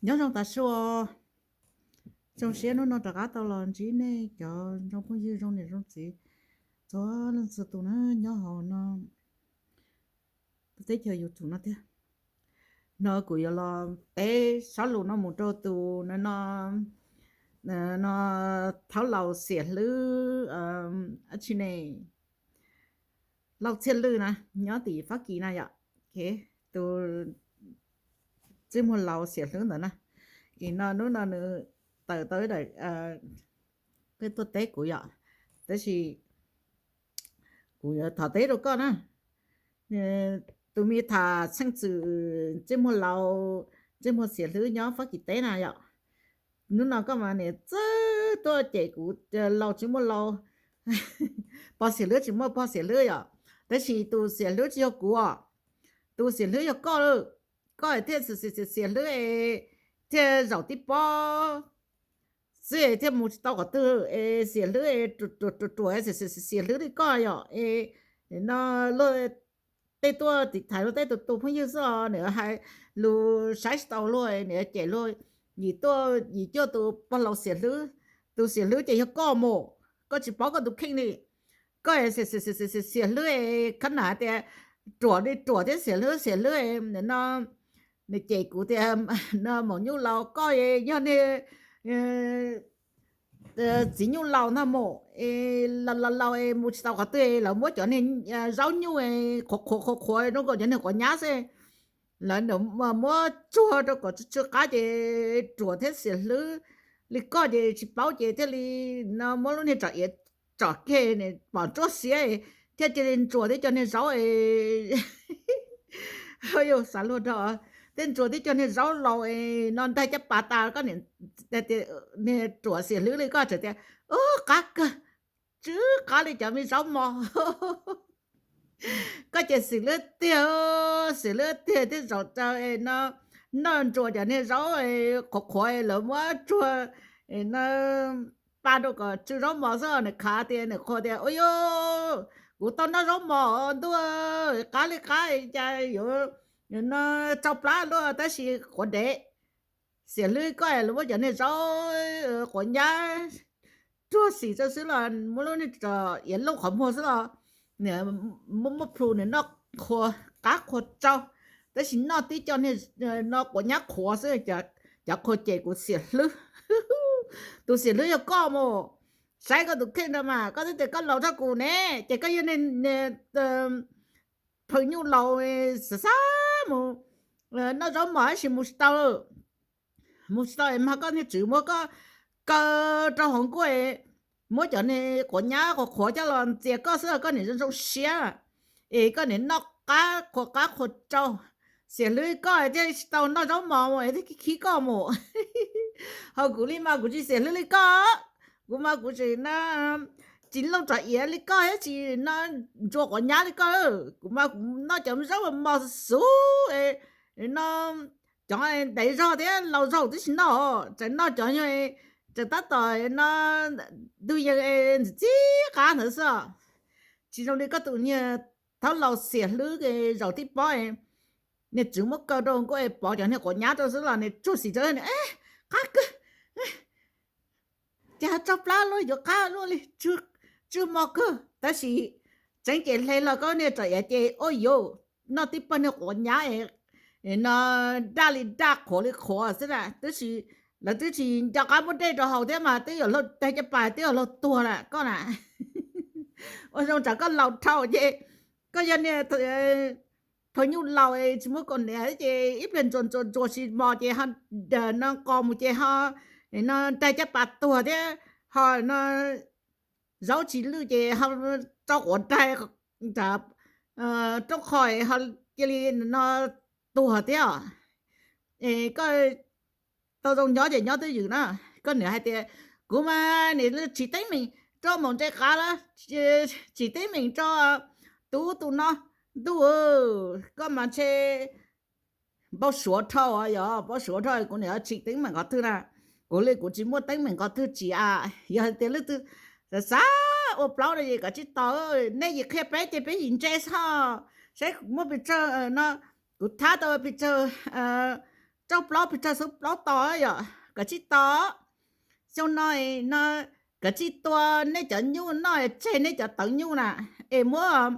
Nyob zoo tas su os. Zoo siab hnub no rov qab tau los ntsib nej cov zoo phooj ywg zoo niam zoo txiv txhua leej txhua tus na nyob hauv no teb chaws YouTube no thiab. No kuv yuav los teb sab lus no mus rau tus no, no, no thaub laus xiam hlwb, ab tsi ne, Lauj Txhiaj Lwj na, nyob tim Fab Kis na yom. Tus txij muag laus xiam hlwb ntawd na, es no hnub no nws tawm tau ib daim, peb tuaj teb kuv yom, tab sis kuv yuav thov teb rau koj na. Tus me tham txheej txwm txij muag laus, txij muag xiam hlwb nyob Fab Kis teb na yom, hnub no koj mas niam txawj tuaj cem kuv laus tsis muaj laus, pog xiam hlwb tsis muaj pog xiam hlwb yom, tab sis tus xiam hlwb tsis yog kuv os, tus xiam hlwb yog koj lawm. Koj thiaj xiam hlwb es thiaj zaum tib pob xwb thiaj mus tsis tau qhov twg es xiam hlwb es ruam ruam ruam xiam hlwb li koj yom es no luag tej tuaj tiv thaiv luag tej tus tus phooj ywg xwb os, nws hais lus saib tsis taus luag, nws cem luag, yim tuaj yim cuaj tus pog laus xiam hlwb, tus xiam hlwb ces yog koj mus, koj tsis paub koj tus kheej li. Koj xiam hlwb es khab nam tias ruam li ruam thiab xiam hlwb xiam hlwb no, nws cem kuv tias no maum nyuj laus koj yog niag txiv nyuj laus ntag maum, laus laus es mus tsis tau qhov twg lawv muab cov niag zaub nyuj qhuav qhuav qhuav qhuav zoo nkaus cov niag quav nyab xwb, lawv muab tsuag rau kom tsw tsw qab ces ruam thiab xiam hlwb li koj ces tsis paub ces thiaj li no muab lub niag tsom iav tsom kiag pom ntsuab xiab thiaj cia li ntsuas tib co niag zaub, xav luag rau, thiaj ntsuas tib co niag zaub laus no ntaig caj pas tas koj niam, ruam xiam hlwb li koj tseem tias ub qab kawg, tsw qab li cov me zaub mos. Koj ces xiam hlwb tiag, xiam hlwb tiag thiaj zaum rau no noj ntsuas cov niag zaub qhuav qhuav lawv muab tsuag no pa rau kom tsw zaub mos xwb. Nws khav tias nws qhuas tias ua yuj, kuv tau noj zaub mos ntuj, qab li qab cas yuav no tsau plab luaj tab sis quav dev. Xiam hlwb koj lawv muab cov niag zaub quav nyab tsuag xim rau xwb los muab lub niag tsom iav looj qhov muag xwb los nws muab muab plhu nws noj qhuas qab qhuas tsau, tab sis noj tib co niag no quav nyab qhuav xwb. Cov qhuas ces kuv xiam hlwb, tus xiam hlwb yog koj mus, saib koj tus kheej rau mas koj twb tias koj laus tshaj kuv ne, ces koj yog niag phaw nyuj laus xav xav mus noj zaub mos tab sis mus tsis tau, mus tsis tau es mag koj niag tswv muab koj kaw rau hauv nkuaj, muab cov niag quav nyab qhuav qhuav coj los ntxias koj xwb koj niam zoo zoo siab, es koj niam noj qab qhuas qab qhuas tsau. Xiam hlwb koj thiaj tsis tau noj zaub mos es thiaj khib koj mus. Ho kuv li mas kuv tsis xiam hlwb li koj, kuv mas kuv tseem no tsis looj tsom iav li koj thiab tsis no ntsuas quav nyab li koj, kuv mas kuv noj cov zaub mos xub no cov ntev zog thiab laus zaug twb tsis noj, tseem noj cov yog tseem tab tom no ntug yees ntxim txib qab ntawd xwb. Tsis zoo li koj tus niag thaub laus xiam hlwb zaum tib pob, niag tswv muab kaw rau nkuaj pov cov niag quav nyab rau xwb los nws tsuag xim rau qab kawg, ces ho tsau plab luaj yuav qab luaj li, tsw mos kawg tab sis tseeb ces hle los koj niag tsom iav ces ua yuav noj tib pawg niag quav nyab no daj li daj qhuav li qhuav xwb na, tab sis lawv twb tsis nco qab muab dej rau haus thiab mas twb yuav luag tag caj pas twb yuav luag tuag lawm koj na. Ua zoo tsam koj laus dhau ces koj yog niag phaw nyuj laus tsis muaj kaus hniav ces ib pliag ntsuas ntsuas ntsuas tsis mos ces ho no nqos mus ces ho no daig caj pas tuag thiab ho no zaub tsis lwj ces ho tso quav daig nram rooj qho ho cia li no tuag thiab os. Es koj tau zoo nyob ces nyob twj ywm na. Koj niam hais tias kuv mas niam tsim teeb meem rau maum ntse qav lawm, tsim teeb meem rau tus ub tus no, ntuj, koj mas ntshe npau suav dhau, yog npau suav dhau kuv niam tsim teeb meem qhov twg na. Kuv li kuv tsis muaj teeb meem qhov twg tsim a. Yog hais tias leej twg xav xav ua plaub no es koj tsis tau, nej yim qhia peb ces peb yim ntse xwb. Saib muaj pes tsawg no, kuv thab tau pes tsawg rau plaub pes tsawg xub plaub tos yom, kav tsij tos. Xyoo no no kav tsij tua nej cov nyuj noj tseg nej cov tawv nyuj na, es muab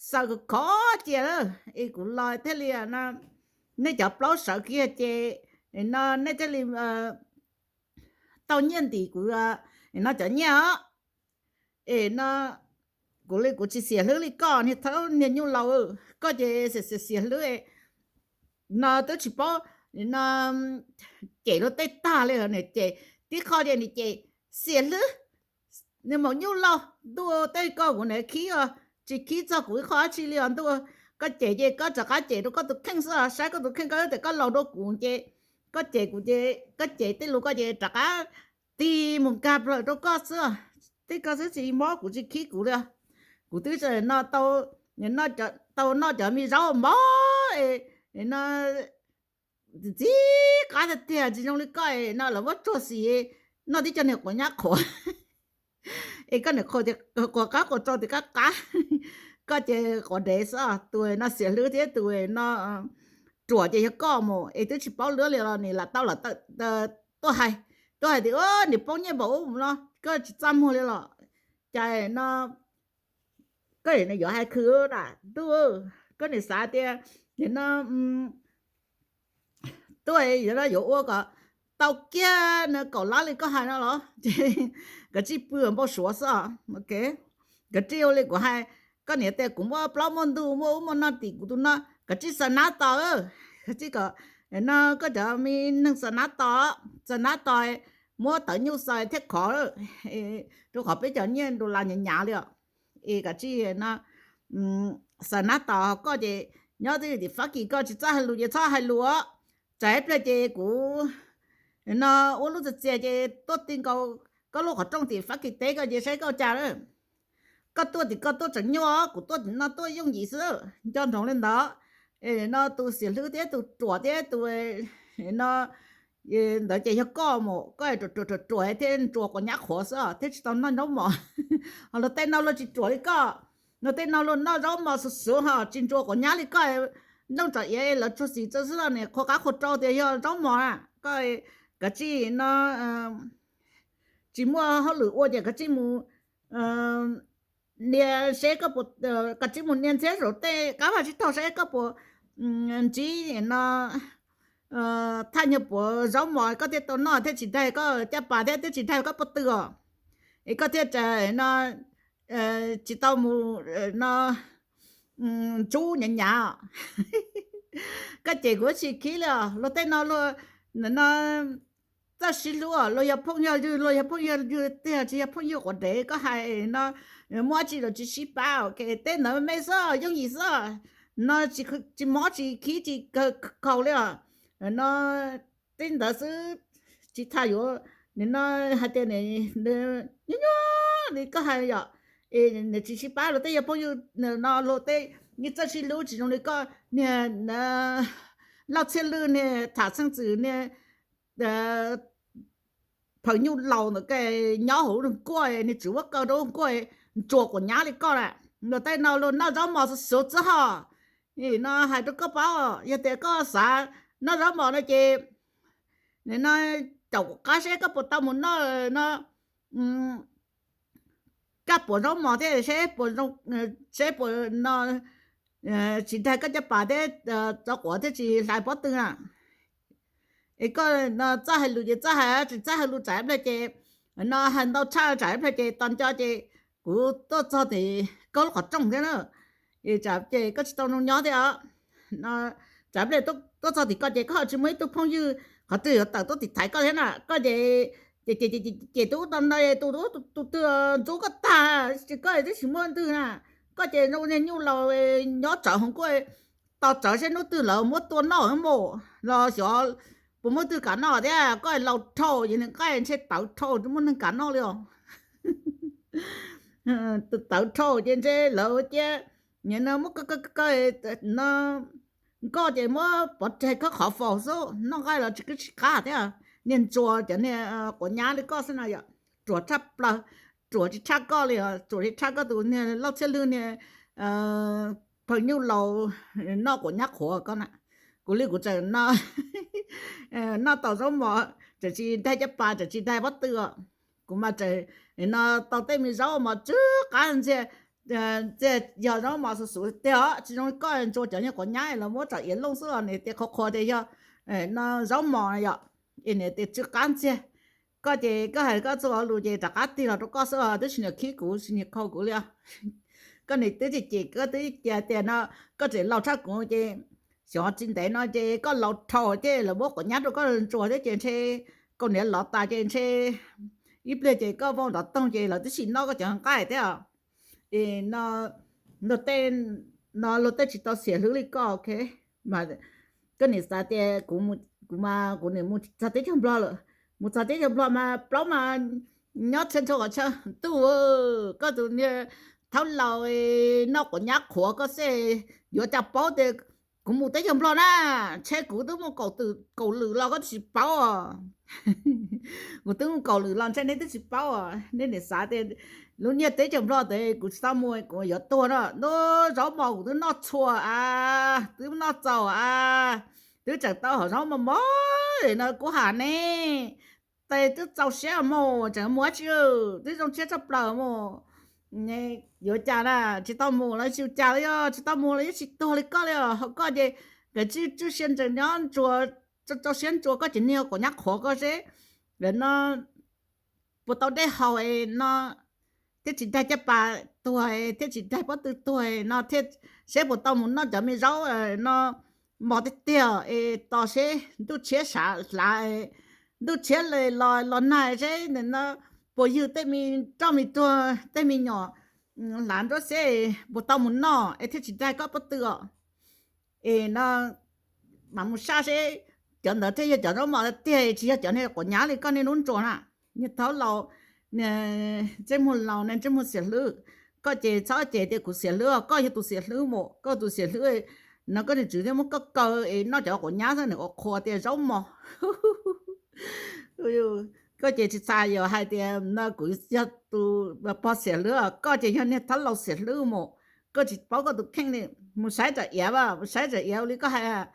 xaws kom khov cia lawm es kuv los thiaj li, nej cov plaub sawv kiag ces no nej thiaj li tau nyiaj ntim kuv no cov nyiaj os. Es no kuv li kuv tsis xiam hlwb li koj niag thaub niag nyuj laus, koj ces xiam xiam xiam hlwb no twb tsis paub no cem luag tej tag li, niag cem tib qho ces niag cem xiam hlwb, niag maum nyuj laus ntuj, tej ko kuv niam khib os, tsis khib txog kuv ib qho dab tsi li os ntuj. Koj cem ces koj rov qab cem rau koj tus kheej xwb, saib koj tus kheej, koj tias koj laus dua kuv ces koj cem kuv ces koj cem tej lus koj ces rov qab tig mus nkag plaws rau koj xwb, tej ko xwb tsis mob kuv tsis khib kuv li. Kuv twb no tau noj cov me zaub mov no ntxim qab tiag tiag, tsis zoo li koj no lawv muab tsuag xim noj tib co niag quav nyab qhuav. Es koj niam qhuav tias quav qab quav rau tias qab qab, koj ces quav dev xwb. Tus no xiam hlwb thiab tus no ruam ces yog koj mus es twb tsis paub lwm li los nim lam tau lawm tuaj hais, tuaj hais tias niam poob nyiaj npaum ub no koj tsis txaj muag li los cas no koj yuav hais khwv na ntuj. Koj niam xav tias nim no tuaj yuav ua kom tau kiag no kaum lab li koj hais no los ces kav tsij pw npau suav xwb. Kav tsij ua li kuv hais, koj niam tias kuv muaj plaub muaj ntug muaj ub muaj no tim kuv tus no, kav tsij xaws nab tos, kav tsij kom no koj cov me neeg xaws nab tos, xaws nab tos, muab tawv nyuj xaws thiab khov rau qhov peb cov nyiaj dollar nyav nyav li os. Es kav tsij no xaws nab tos, koj ces nyob twj ywm tim Fab Kis koj tsis txawj hais lus ces txhob hais lus. Tsam ib pliag ces kuv no ua lub txias txias ces tuaj ti nkaus koj lub qhov rooj tim Fab Kis teb koj ces saib koj ua cas lawm. Koj tuaj tim koj tuaj tseem nyuaj, kuv tuaj tim no tuaj yooj yim xwb, nco ntsoov li ntawd. No tus xiam hlwb thiab tus ruam thiab tus no ntawd ces yog koj mus, koj ruam ruam ruam ruam thiab ntsuas quav nyab qhuav xwb thiab tsis tau noj zaub mos. Ho luag tej no luag tsis ruam li koj, luag tej no luag noj zaub mos xuv xuv ho tsis ntsuas quav nyab li koj. Nyooj tsom iav lawv tsuag xim txawj xwb los nim qhuav qab qhuav rau tias yog zaub mos na. Koj kav tsij no tsis muaj hauj lwm ua ces kav tsij mus nias seb koj puas, kav tsij mus nias ntxhiab saum tej qab vaj tsib taug seb koj puas ntsib no thaj nyuag puav zaub mos koj thiaj tau noj thiab tsis daig koj caj pas thiab thiaj tsis daig koj pob tw os. Es koj thiaj no tsis tau mus no ntsub nyav nyav. Koj cem kuv tsis khib li os. Luag tej no luag no txawj sib hlub, luag yog phooj yog ywg, luag yog phooj yog ywg tiag tsis yog phooj ywg quav dev koj hais no. Muaj dab tsi los tsis sib pab, teb ntawd me xwb yooj yim xwb no, tsis mob tsis khib tsis khaus li os. No teb ntawd xwb, tsis tas yuav no hais tias nyob nyob li koj hais yom. Es nws tsis sib pab, luag tej yog phooj ywg no luag tej yeej txawj sib hlub tsis zoo li koj niag Lauj Txhiaj Lwj niag tham xeej txwm niag phaws nyuj laus ntawm koj nyob hauv nkuaj, niag tswv huab kaw rau nkuaj ntsuas quav nyab li koj na. Luag tej no luag noj zaub mos xuv xuv txwb ho. No hais rau koj paub, yog tias koj xav noj zaub mos no ces no caum kuv qab seb koj puas tau mus noj no kaj puav zaub mos thiab seb puas, seb puas no tsis daig koj caj pas thiab tso quav thiab tsis hlais pob tw na. Es koj txawj hais lus ces txawj hais, tsis txawj hais lus tsam ib pliag ces no hais ntau tshaj tsam ib pliag ces tos nco ces kuv tuaj txog tim koj lub qhov rooj thiab na. Es tsam ces koj tsis tau zoo nyob thiab os. Tsam ib pliag tuaj txog tim koj ces koj ho tsis muaj ib tug phooj ywg qhov twg yuav tawm tuaj tim thaiv koj thiab na. Koj ces ces ces tus ub tau ntawd tus ub tus twg ntxub koj tag, ces koj twb tsis muaj ntwg na. Koj ces zoo niag nyuj laus nyob tsawv hauv nkuaj, tos tsawv seb hnub twg lawv muab tua noj mus los xyov puas muaj twg kam noj thiab. Koj laus dhau ces nws nqaij ntshe tawv dhau tsis muaj neeg kam noj li os. Tawv dhau ces ntshe lawv cia nim no muab koj no nkoj ces muab pov tseg koj qhov faus xwb, noj nqaij los tsis kib tsis qab thiab. Niag ntsuas cov niag quav nyab li koj xwb na yom, ruam tshaj plaws, ruam tsis tshaj koj li os, ruam tsis tshaj koj tus niag Lauj Txhiaj Lwj niag phaws nyuj laus noj quav nyab qhuav koj na. Kuv li kuv tseem no noj tau zaub mos, tseem tsis daig caj pas, tseem tsis daig pob tw os. Kuv mas tseem, no, tau tej me zaub mos tsw qab ntxiag, ntxiag yog zaub mos xuv xuv tiag os, tsis zoo koj ntsuas cov niag quav nyab los muab tsom iav looj xwb los niam tias qhuav qhuav tias yog, no, zaub mos yom, es niam tias tsw qab ntxiag. Koj ces koj hais koj txhua lus ces rov qab tig los rau koj xwb os, twb tsis niam khib kuv tsis niam khau kuv li os. Koj niam twb tsis cem koj twb cia tias no koj tseem laus tshaj kuv ces xyov tsis ntev no ces koj laus dhau ces lawv muab quav nyab rau koj ntsuas thiab ces ntshe kaus hniav lov tas ces ntshe ib pliag ces koj vau nrov toog ces lawv twb tsis noj koj cov nqaij thiab os. Es no, luag tej, no luag tej tsis tau xiam hlwb li koj, ok. Mas koj niam xav tias kuv, kuv mas kuv niam mus txog teb chaws Nplog lawm, mus txog teb chaws Nplog mas plaub mas nyob txhia ntsho qhov chaw, ntuj, koj tus niag thaub laus noj quav nyab qhuav koj xwb, yuav cas paub tias kuv mus teb chaws Nplog na. Tsheb kuv twb mus kaum lwm los koj twb tsis paub os. Kuv twb mus kaum lwm los ntshe neb twb tsis paub os. Neb niam xav tias lub nyiaj teb chaws Nplog ntawd kuv tsis tau mus kuv yuav tuag no. Ntuj, zaub mos kuv twb noj txhua a, twb noj txaus a, twb tseem tau hom zaub mos mos no kuv hais ne. Tes twb txaus siab mus tseem mus dab tsi, twb zoo siab tshaj plaws mus. Yuav cas na, tsis tau mus los tsis ua cas li os, tsis tau mus los yeej tsis tuag li koj li os. Ho koj ces kawm tswj tswj siab ntsees nyob ntsuas, rau siab ntsuas koj cov niag quav nyab qhuav koj seb, no, puas tau dej haus no, thiaj tsis daig caj pas tuag, thiaj tsis daig pob tw tuag no, thiaj seb puas tau mus noj cov me zaub no mos tiag tiag es tos seb ntuj tshiab sav hlav, ntuj tshiab los los nag seb no puas ywg tej me roj me ruag tej me nyuam hlav nruab xeb puas tau mus noj es thiaj tsis daig koj pob tw os. Es no mam mus saj seb cov ntawd thiaj yog cov zaub mos tiag, tsis yog cov niag quav nyab li koj niaj hnub ntsuas na. Niag thaub laus, niag ntsej muag laus, niag ntsej muag xiam hlwb. Koj ces txhob cem tias kuv xiam hlwb os, koj yog tus xiam hlwb mus, koj tus xiam hlwb no koj niag tswv thiaj muab koj kaw es noj cov quav nyab xwb, nws qhuav qhuav tias zaub mos. Koj ces tsis txhais yuav hais tias no kuv yog tus pog xiam hlwb, koj ces yog niag thaub laus xiam hlwb mus. Koj tsis paub koj tus kheej li. Mus saib tsam iav, mus saib tsam iav li koj hais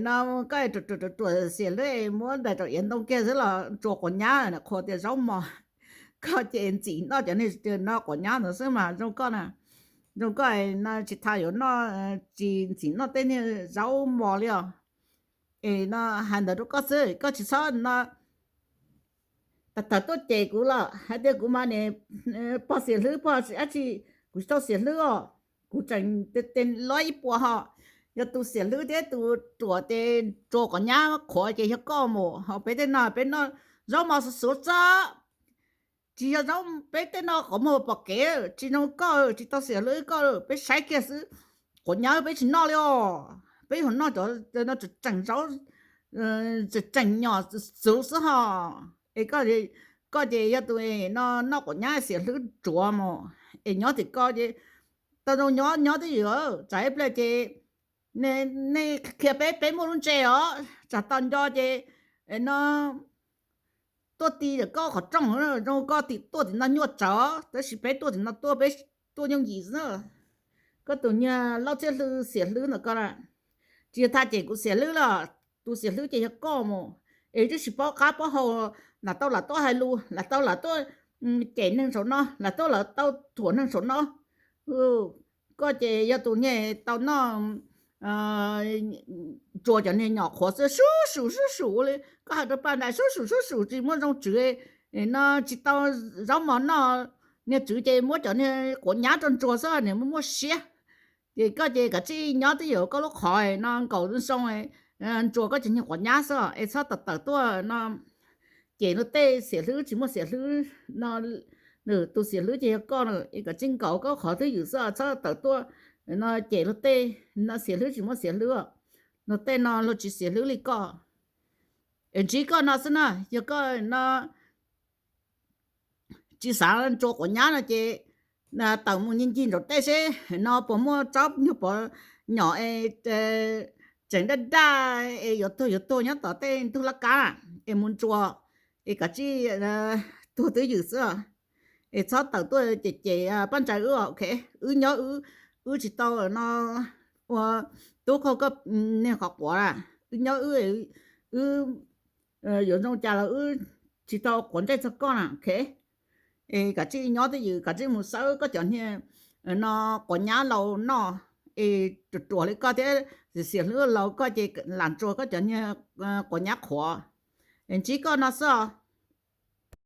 no, koj ruam ruam ruam xiam hlwb muab daim tsam iav ntoo kiag xwb los ntsuas quav nyab qhuav tias zaub mos. Koj ces ntxim noj cov niag no quav nyab ntawd xwb mas zoo koj na. Zoo koj no tsis tas yuav noj, tsis ntxim noj tej niag zaub mos li os. Es no hais ntawd rau koj xwb, koj tsis txhob no tawm tawm tuaj cem kuv los hais tias kuv mas niam pog xiam hlwb pog dab tsi, kuv tsis tau xiam hlwb os. Kuv tseem tes lob ib puas ho, yog tus xiam hlwb thiab tus ruam ces ntsuas quav nyab qhuav ces yog koj mus, ho peb tej no peb noj zaub mos xuv xuv txog. Tsis yog zaub, peb tej no qhov muag pom kev, tsis zoo koj, tsis tau xiam hlwb koj, peb saib kiag xwb. Quav nyab peb tsis noj li os, peb yuav noj cov tseem zaub, tseem nyom xuv xwb ho. Es koj ces yog tus no noj quav nyab xiam hlwb tsuav mus, es nyob tim ko ces tau zoo nyob nyob twj ywm, tsam ib pliag ces nej qhia peb, peb muaj lub ntse os, tsam tau nco ces no tuaj ti koj qhov rooj, zoo koj tim tuaj tim no nyuaj tsawv, tab sis peb tuaj tim no tuaj, peb tuaj yooj yim xwb. Koj tus niag laub txhiab hlwb xiam hlwb ntawm koj na, tsis yog tha cem kuv xiam hlwb los, tus xiam hlwb ces yog koj mus, es twb tsis paub qab paub hau, lam tau lam tuaj hais lus, lam tau lam tuaj cem neeg saum no, lam tau lam tau thuam neeg saum no. Koj ces yog tus niag tau noj, ntsuas cov niag nyom qhuav xwb, sub sum sub sum li koj hais rau paj ntais, sub sum sub sum tsis muaj zoo tswv no, tsis tau zaub mos noj, niag tswv ces muab cov niag quav nyab rau ntsuas xwb, niag muaj muaj siab. Ces koj ces kav tsij nyob twj ywm koj lub qhov no nkaum zoo, ntsuas koj cov niag quav nyab xwb es txhob tawm tawm tuaj no cem luag tej xiam hlwb tsis muaj xiam hlwb no, nws tus xiam hlwb ces yog koj na, es kav tsij nkaum koj qhov twj ywm xwb, txhob tawm tuaj no cem luag tej no xiam hlwb tsis muaj xiam hlwb. Luag tej no luag tsis xiam hlwb li koj. Es ntsib koj no xwb na, yog koj no tsis xav ntsuas quav nyab no ces tawm mus ncig ncig nraum tej seb no puas muaj tsob nyuag pov nyom es tseem daj daj es yuav tuag yuav tuag nyob tom tej ntug laj kab es mus ntsuas, es kav tsij tuag twj ywm xwb. Es txhob tawm tuaj cem cem paj ntsais wb, ok. Wb nyob wb, wb tsis tau no ua tub qaug koj niag qhov quav, wb nyob wb, wb yuav zoo cas los wb tsis tau quav ntsej txog koj na, ok? Es kav tsij nyob twj ywm, kav tsij mus xawb koj cov niag no quav nyab laus noj, es ruam ruam li koj thiab xiam xiam hlwb laus koj ces lam ntsuas koj cov niag quav nyab qhuav. Es ntsib koj no xwb.